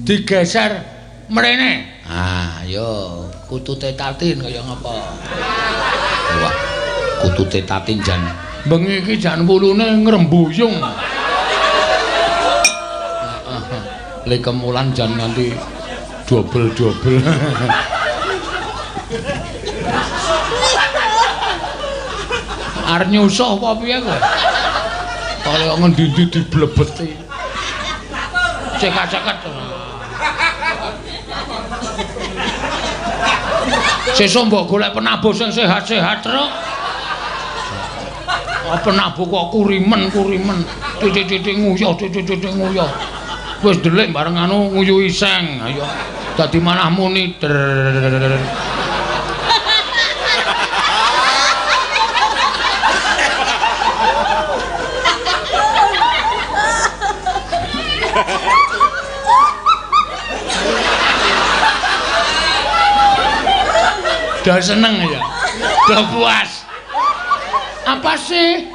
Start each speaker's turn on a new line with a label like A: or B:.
A: Digeser mrene. Ah, yo kutute Tatin kaya ngapa? Wah, kutute Tatin jan bengi iki jan wulune ngrembuyung. Heeh. Le kemulan jan nganti dobel-dobel. Arep nyusuh apa piye kowe? Kaya ngendi-endi diblebeti. Cekat-cekat. Sesuk mbok golek penabuh sing sehat-sehat, Truk. Oh, penabuh kok kurimen-kurimen, titik-titik nguyuh, titik-titik nguyuh. Wis delik bareng anu nguyuhi seng. Ayo dadi malah muni. Udah seneng ya, udah puas. Apa sih?